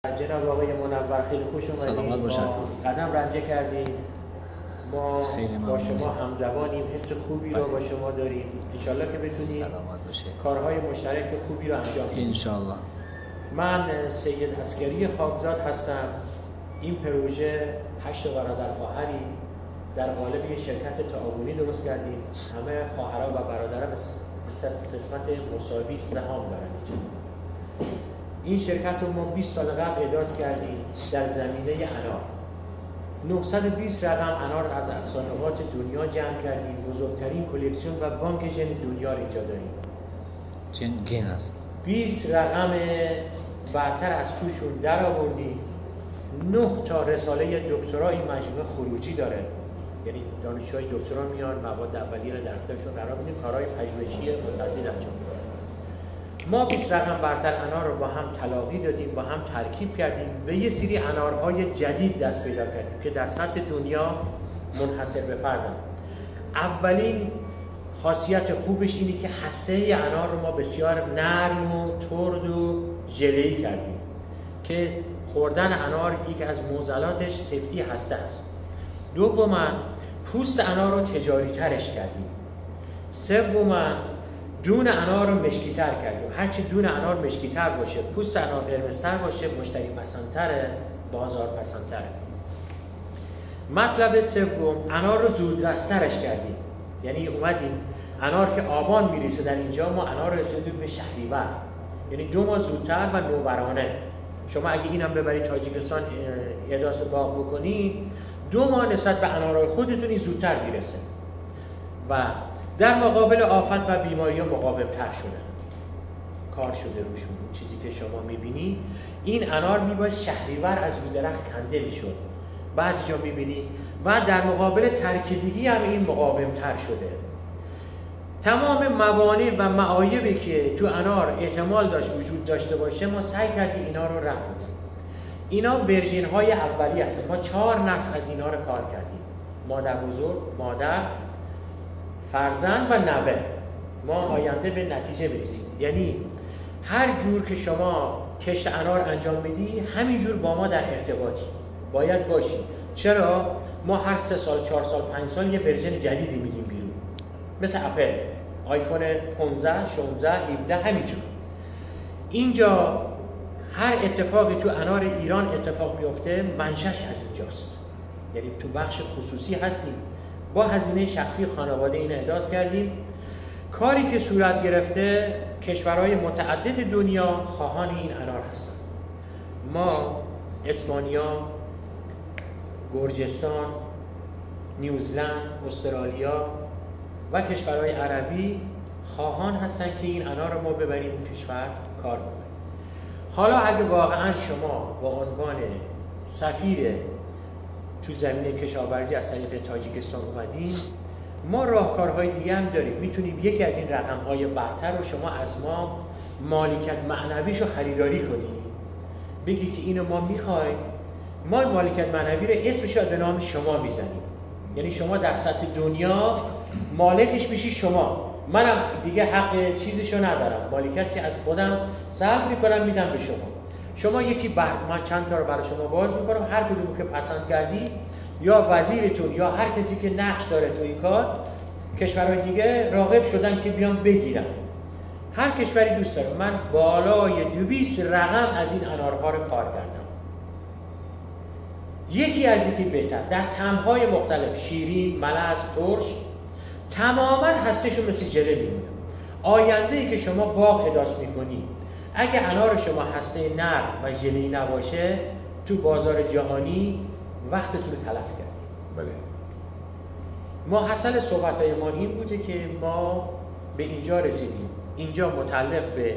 جناب آقای منور، خیلی خوش اومدید. سلامت باشن. قدم رنجه کردیم. ما خیلی با ممنونیم. شما همزبانیم، حس خوبی رو با شما داریم. انشالله که بتونیم سلامت باشه. کارهای مشترک خوبی رو انجام بدیم. انشالله. من سید عسگری خاکزاد هستم. این پروژه 8 برادر خواهری در قالب یک شرکت تعاونی درست کردیم. همه خواهرها و برادرها به قسمت مساوی سهام دارن اینجا. این شرکت رو ما 20 سال قبل احداث کردیم در زمینه انار. 920 رقم انار از اقصا نقاط دنیا جمع کردیم. بزرگترین کلکسیون و بانک ژن دنیا رو اینجا داریم. گن است. 20 رقم برتر از توشون در آوردیم. 9 تا رساله دکترا این مجموعه خروجی داره. یعنی دانشجوهای دکترا میان مواد اولیه رو در اختیارشون قرار میدیم، کارهای پژوهشی متعدد انجام میدن. ما 20 رقم برتر انار رو با هم تلاقی دادیم، با هم ترکیب کردیم، به یه سری انارهای جدید دست پیدا کردیم که در سطح دنیا منحصر به فردن. اولین خاصیت خوبش اینه که هسته انار رو ما بسیار نرم و ترد و ژله‌ای کردیم که خوردن انار یکی از معضلاتش سفتی هسته است. دوما پوست انار رو تجاری ترش کردیم. سوما دون انار رو مشکی تر کردیم. هرچی دون انار مشکی تر باشه، پوست انار قرمزتر باشه، مشتری پسندتره، بازار پسندتره. مطلب سوم، انار رو زودرسترش کردیم. یعنی اومدیم انار که آبان میرسه در اینجا، ما انار رو رسیدیم به شهریور، یعنی 2 ماه زودتر و نوبرانه. شما اگه اینم ببری تاجیکستان احداث باغ بکنی، 2 ماه نسبت به انارهای خودتون این زودتر میرسه و در مقابل آفت و بیماری ها مقاوم‌تر شدن. کار شده روشون. چیزی که شما میبینی این انار میباید شهریور از روی درخت کنده میشد، بعضی جا میبینی، و در مقابل ترکیدگی هم این مقاوم‌تر شده. تمام موانع و معایبی که تو انار احتمال داشت وجود داشته باشه، ما سعی کردیم اینا رو رفع کنیم. اینا version های اولیه هستن. ما 4 نسل از اینا رو کار کردیم: مادر بزرگ، مادر، فرزند و نوه. ما آینده به نتیجه برسیم. یعنی هر جور که شما کشت انار انجام میدی، همینجور با ما در ارتباطی باید باشی. چرا؟ ما هر 3 سال، 4 سال، 5 سال یه version جدیدی میدیم بیرون. مثل اپل، آیفون 15، 16، 17، همینجور. اینجا هر اتفاقی تو انار ایران اتفاق میفته، منشأش از اینجاست. یعنی تو بخش خصوصی هستیم، با هزینه شخصی خانواده این احداث کردیم. کاری که صورت گرفته، کشورهای متعدد دنیا خواهان این انار هستن. ما اسپانیا، گرجستان، نیوزلند، استرالیا و کشورهای عربی خواهان هستن که این انار رو ما ببریم کشور کار بکنیم. حالا اگه واقعا شما با عنوان سفیر تو زمینه کشاورزی از طریق تاجیکستان اومدیم، ما راهکارهای دیگه هم داریم. میتونیم یکی از این رقم‌های برتر رو شما از ما مالکیت معنویشو خریداری کنیم، بگی که اینو ما میخوایم، ما مالکیت معنوی رو اسمش رو به نام شما میزنیم. یعنی شما در سطح دنیا مالکش میشی شما، منم دیگه حق چیزشو ندارم، مالکیتش از خودم سلب میکنم میدم به شما. شما یکی بر من چند تا رو برای شما باز میکنم، هر کدومو که پسند کردی، یا وزیرتون یا هر کسی که نقش داره تو این کار، کشورهای دیگه راغب شدن که بیان بگیرن. هر کشوری دوست داره. من بالای 200 رقم از این انارها رو کار کردم، یکی از یکی بهتر، در طعم‌های مختلف، شیرین، ملز، ترش، تماما هستشون مثل ژله میمونه. آینده‌ای که شما باغ احداث میکنی، اگه انار شما هسته نرم و ژله‌ای نباشه، تو بازار جهانی وقتتون رو تلف کردید. بله. ما حاصل صحبت‌های ما این بوده که ما به اینجا رسیدیم. اینجا متعلق به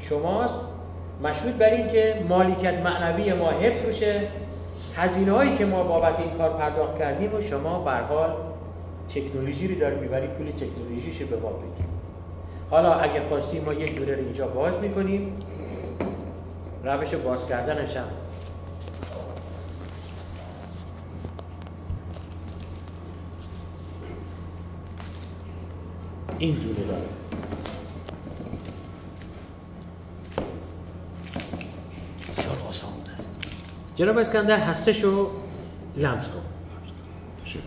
شماست، مشروط بر این که مالکیت معنوی ما حفظ بشه، هزینه‌هایی که ما بابت این کار پرداخت کردیم و شما به هر حال تکنولوژی رو داری می‌بری، پول تکنولوژیش رو به ما بدید. حالا اگه خواستیم ما یک دوره رو اینجا باز می‌کنیم، روش باز کردنش هم این دوره داره. بسیار آسان است. جناب اسکندر هستشو لمس کن. تشکر.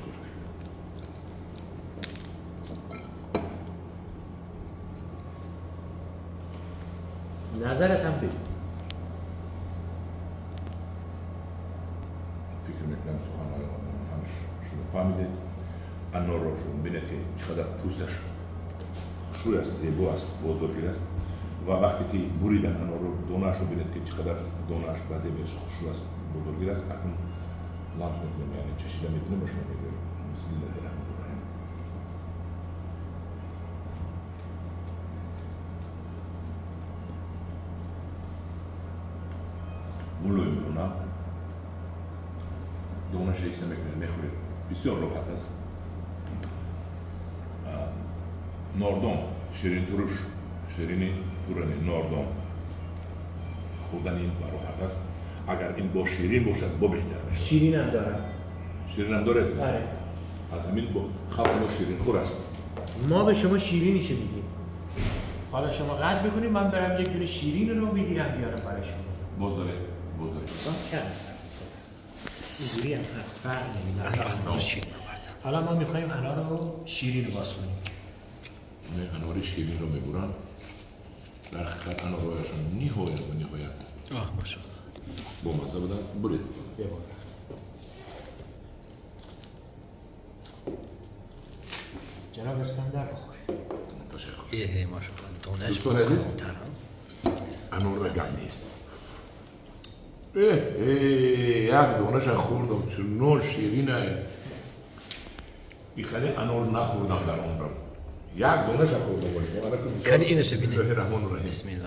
نظرت هم بگو. فکر میکنم سخنهای همش شما فهمیده. انار رو شما ببینید که چقدر پوستش خوشروی است، زیبا است، بزرگی است و وقتی که بریدن انار رو دونه‌اش رو ببینید که چقدر دونه‌اش بزرگش خوشروی است، بزرگی است. اکنون لمس میکنیم، یعنی چشیده میتونیم به شما میگم. بسم الله الرحمن الرحیم. ملایم دونه دونه‌اش ریسه میکنید میخورید، بسیار راحت است. ناردون شیرین ترش، شیرین پورنی ناردون خوردن این راحت است. اگر این با شیرین باشد با بهتر میشه. شیرین هم داره. شیرین هم داره؟ آره. از همین با خلق ما شیرین خور است. ما به شما شیرینیشو میگیم. حالا شما قطع میکنیم، من برم یک دونه شیرین رو بگیرم بیارم برای شما. باز داره، باز داره. باز کم. اینجوری هم هست، فرق نمی‌کنه. حالا ما می‌خوایم انار رو شیرین رو باز کنیم. انار شیرین رو میبرن. در حقیقت انارهایشون نهایت و نهایت آه ماشاءالله با مزه بودن. برید ببرید. جناب اسکندر بخورید. تشکر. ای ماشاءالله دونش دوستان عزیز، انار را گم نیست. یک دونش خوردم چنان شیرینه. این خیلی انار نخوردم در عمرم. یک دونش خوردم ولی کن اینش ببینید. بسم الله الرحمن الرحیم. بسم الله.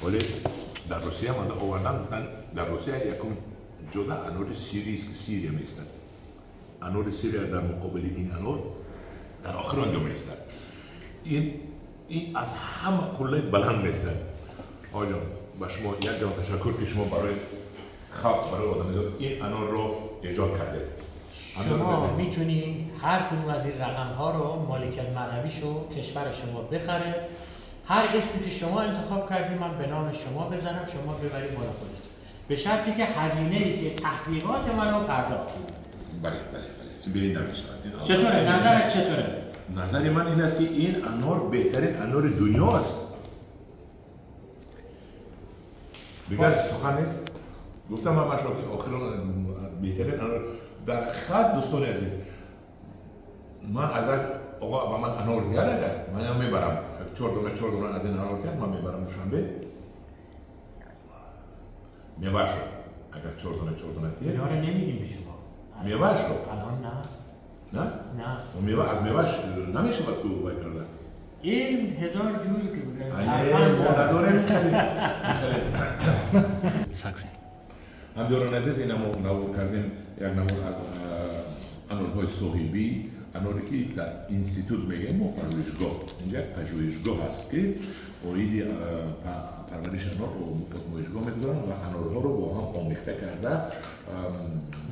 ولی در روسیه من آوردن گفتن در روسیه یکم جدا انار سیری است که سیریه میستد. انار سیریه در مقابل این انار در آخر آنجا میستد. این از همه قله بلند میستد. آقا جان به شما یک جان تشکر که شما برای خلق، برای آدمیزاد این انار رو ایجاد کرده. شما میتونید هر کدوم از این رقم ها رو مالکیت معنویشو کشور شما بخره. هر اسمی که شما انتخاب کردی من به نام شما بزنم، شما ببرید مال خودت، به شرطی که هزینه ای که تحقیقات منو پرداخت کنید. بله بله بله، به این نمی‌شود. چطوره؟ نظرت چطوره؟ نظر من این است که این انار بهترین انار دنیا است. دیگر سخن نیست. گفتم من که آخران بهترین انار در خط. دوستان عزیز، من از آقا با من انار دیگر اگر من میبرم چهار دونه از این انار دیگر من میبرم دوشنبه میوه شو. اگر چهار دونه تیه اینا رو نمیدیم به شما. میوه شو الان نه نه نه و میوه از میوهش نمیشه باید کو وای کرده. این هزار جور که ما نداریم. همداران عزیز، این ما نور کردیم یک نمود از انارهای صاحبی، اناری که در اینستیتوت میگیم ما پژوهشگاه. اینجا یک پژوهشگاه هست که عاید پرورش انار رو آزمایشگاه میگذارن و انارها رو با هم آمیخته کرده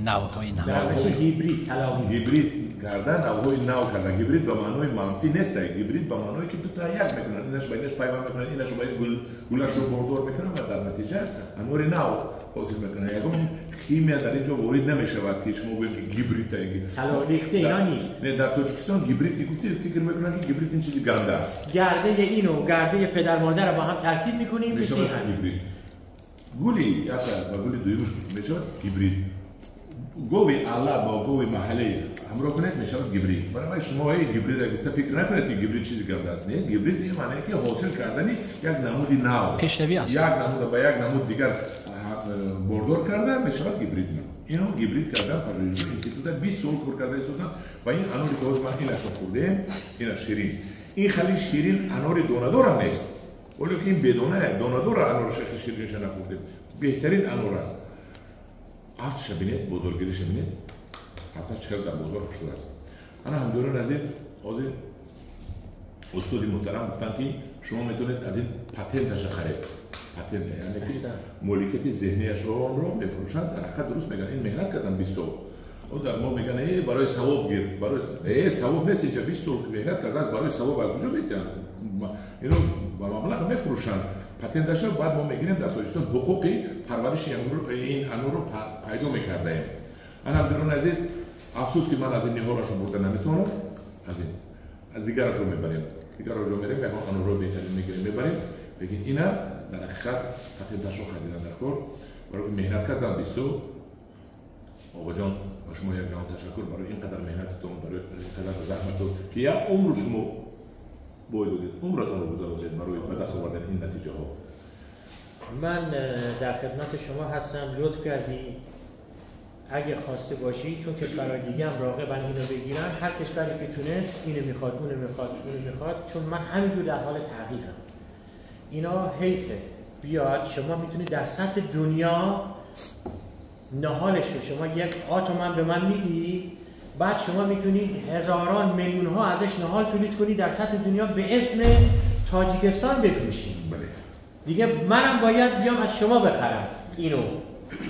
نوهای نو، روش هیبرید، تلاقی هیبرید کردن، نوهای نو کردن. هیبرید به معنای منفی نیست، هیبرید به معنای که دو تا یک میکنن، اینش با اینش پیوند میکنن، اینش با این گلش رو بردار میکنن و در نتیجه انار نو حاصل میکنن. یکم خیمیا در اینجا وارد نمیشود که شما بگید که هیبرید تلاقیخته اینا نیست. نه، در تاجیکستان هیبرید که گفتی فکر میکنن که هیبرید این چیزی گنده است. گرده اینو گرده پدر مادر با هم ترکیب میکنیم میشه هیبرید. گولی یک و گولی دویمش میشود هیبرید. گوی الله با گوی محلی همراه کنید میشود هیبرید. برای شما های هیبرید گفته فکر نکنید که هیبرید چیزی گنده است. نه، هیبرید این معنی که حاصل کردن یک نمود نو، پیشروی است، یک نمود با یک نمود دیگر بردار کرده میشود هیبرید. اینو هیبرید کردن پژوهشگاه اینستیتوت 20 سال کار کرده ایستادن و این اناری که من اینش خوردیم، این شیرین، این خیلی شیرین انار دونه هم نیست، ولی که این بدونه دونه دار انار شکل شیرینش نخوردیم. بهترین انار است. هفتش ببینید، بزرگیش ببینید، هفتش چقدر در بازار خوش است. انا همداران عزیز، از استاد محترم گفتن که شما میتونید از این پتنتش خرید. پتنت یعنی که مالکیت ذهنی شما رو میفروشند. در حقیقت درست میگن، این مهنت کردن 20 سال. Дар мо мегӯянд э барои савоб гир, барои э савоб нест, инҷа 20 сол меҳнат кардааст, барои савоб аз куҷо метиҳанд? Ино ба маблағ мефурӯшанд. Патенташа баъд мо мегирем дар Тоҷикистон ҳуқуқи парвариши ин анорро пайдо мекардаем. Ана ҳамдирони азиз, афсӯс ки ман аз ин ниҳолашо бурда наметавонам, аз ин аз дигарашо мебарем, дигарашо мерем, ягон анорро беҳтарин мегирем мебарем, лекин ина дар ҳақиқат патенташо харидан дар кор, барои ки меҳнат кардан 20 сол. Оғоҷон, ба шумо як ҷаҳон ташаккур барои ин қадар меҳнататон, барои ин қадар заҳматон, ки як умру шумо бой додед, умратонро гузарондед барои ба даст овардани ин натиҷаҳо. من در خدمت شما هستم، لطف کردی. اگه خواسته باشی، چون کشورهای دیگه هم راغبن اینو بگیرن، هر کشوری که تونست اینو میخواد، اونو میخواد، اونو میخواد، چون من همینجور در حال تحقیقم. اینا حیفه بیاد، شما میتونید در سطح دنیا نهالش رو شما یک آتومن به من میدی، بعد شما میتونید هزاران میلیون ها ازش نهال تولید کنی در سطح دنیا به اسم تاجیکستان بفروشی. بله. دیگه منم باید بیام از شما بخرم اینو،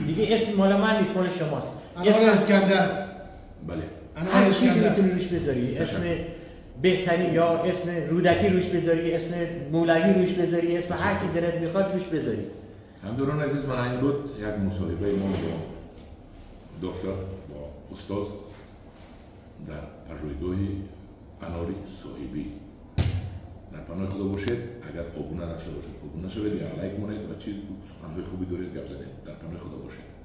دیگه اسم مال من نیست، مال شماست. انار اسکندر. بله. انار هر چیزی اسکندر. میتونی روش بذاری، اسم بهترین یا اسم رودکی روش بذاری، اسم مولوی روش بذاری، اسم هر چی دلت میخواد روش بذاری. همدوران عزیز، من این بود یک مصاحبه ما با دکتر، با استاد در پژوهشگاه اناری صاحبی. در پناه خدا باشید. اگر آبونه نشده باشید آبونه شوید یا لایک مونید و چیز سخنهای خوبی دارید گپ زنید. در پناه خدا باشید.